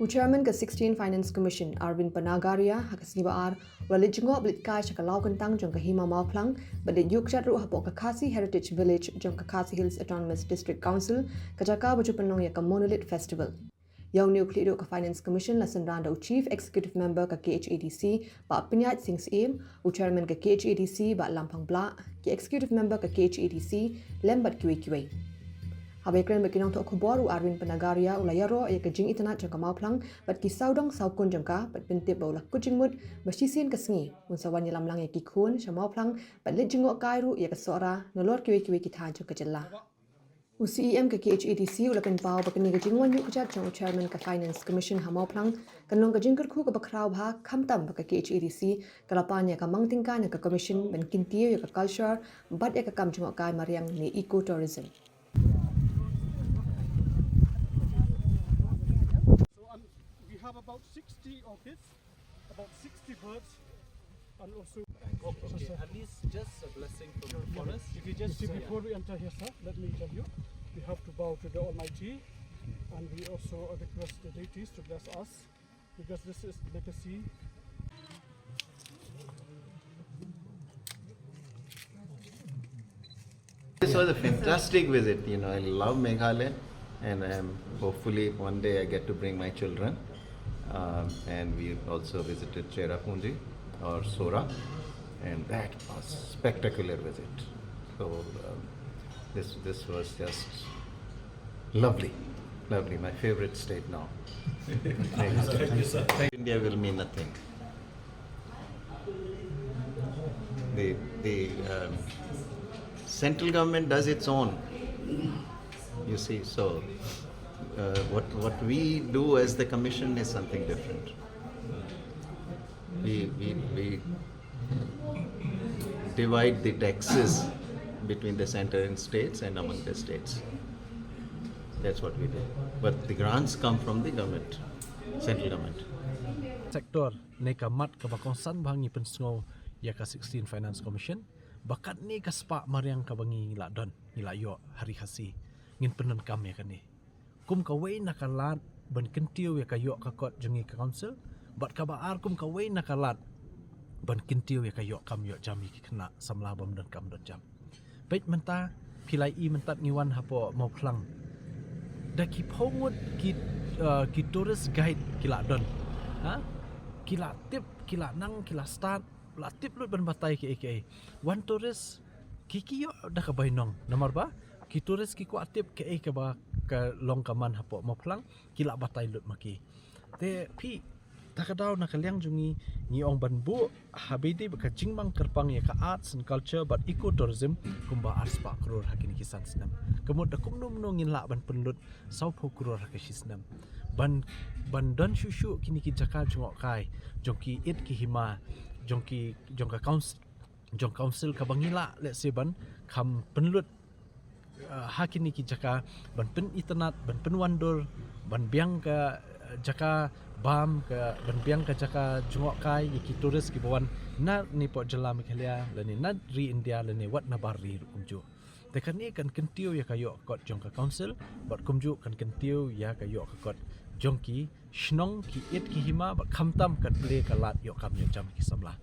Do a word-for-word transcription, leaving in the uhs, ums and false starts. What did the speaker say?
U Chairman ka sixteen Finance Commission, Arvind Panagaria, ha ka sngi Ba-ar, u la leit jngoh ba leit kai sha ka law kyntang jong ka Hima Mawphlang, bad leit ïuh kjat ruh hapoh ka Khasi Heritage Village jong ka Khasi Hills Autonomous District Council, ka jaka ba ju pynlong ïa ka Monolith Festival. Ïa une u khlieh duh ka Finance Commission la synran da u Chief Executive Member ka K H A D C, Bah Pynïaid Sing Syiem, u Chairman ka K H A D C, Bah Lamphang Blah, ki Executive Member ka K H A D C, lem bad kiwei kiwei. Haba ïakren bad ki nongthoh khubor, u Arvind Panagaria u la ïaroh ïa ka jingitynnad jong ka Mawphlang bad ki sawdong sawkun jong ka, bad pyntip ba u la kut jingmut ba shisien ka sngi un sa wan ïalam lang ïa ki khun sha Mawphlang bad leit jngoh kai ruh ïa ka Sohra nalor kiwei kiwei ki thaiñ jong ka jylla. U C E M ka K H A D C u la pynpaw ba kane ka jingwan ïuh kjat jong u Chairman ka Finance Commission ha Mawphlang kan long ka jingkyrkhu kaba khraw bha, khamtam ba ka K H A D C ka la pan ïa ka mang tyngka na ka Commission ban kyntiew ïa ka culture bad ïa ka kam jngoh kai mariang ne eco-tourism. So, um, we have about sixty orchids, about sixty birds, and also. Okay, at least just a blessing from the forest. If you just see, before we enter here, sir, let me tell you, we have to bow to the Almighty, and we also request the deities to bless us, because this is legacy. This was a fantastic visit. You know, I love Meghalaya, and um, hopefully one day I get to bring my children. Um, and we also visited Cherrapunji or Sohra, and that was spectacular visit. So um, this this was just lovely, lovely. My favorite state now. India will mean nothing. The, the um, central government does its own, you see, so uh, what, what we do as the commission is something different. We, we, we divide the taxes between the center and states and among the states. That's what we do. But the grants come from the government, central government. Sector ne ka mat kaba kongsan ba ngi pynsngew ïa ka sixteen Finance Commission ba katne ka spah mariang kaba ngi la don, ngi la ïoh ha Ri Khasi, ngin pyndonkam ïa kane kum kawei na ka lad ban kyntiew ïa ka ïoh ka kot jong ngi ka council, bad kaba ar kum kawei na ka lad ban kyntiew ïa ka ïoh kam ïoh jam ïa ki khynnah samla bym don kam don jam. Peit mynta phi la ïohi mynta ngi wan hapoh Mawphlang, da ki phew ngut ki, uh, ki tourist guide ki la don, ha, ki la tip, ki la nang, ki la stad, la tip lut ban batai kiei kiei. Wan tourist ki, ki ïoh da ka bainong, namar ba ki tourist ki kwah tip kiei kaba ka long ka man hapoh Mawphlang, ki la batai lut ma ki. Te phi, ta ka daw na ka liang jong ngi, ngi ong ban buh ha bidi ba ka jingmang kyrpang ïa ka arts and culture bad eco-tourism kumba ar spah klur ha kine ki san snem. Ka mut da kumno kumno ngin lah ban pynlut saw phew klur ha ka shi snem ban, ban don shuh shuh kine ki jaka jngoh kai jong ki it ki hima, jong ki, jong ka council, jong council kaba ngi lah lehse ban kham pynlut, uh, ha kine ki jaka ban pynitynnad, ban pynwandur, ban biang ka, uh, jaka bam, ka ban biang ka jaka jngoh kai ïa ki tourist kiba wan na ne poh jylla Meghalaya lane na ri India lane wat na bar ri ruh kumjuh. Te kane kan kyntiew ïa ka ïoh kot jong ka council bad kumjuh kan kyntiew ïa ka ïoh ka kot jong ki shnong, ki it ki hima, bad khamtam kan plie ka lad ïoh kam ïoh jam ki samla.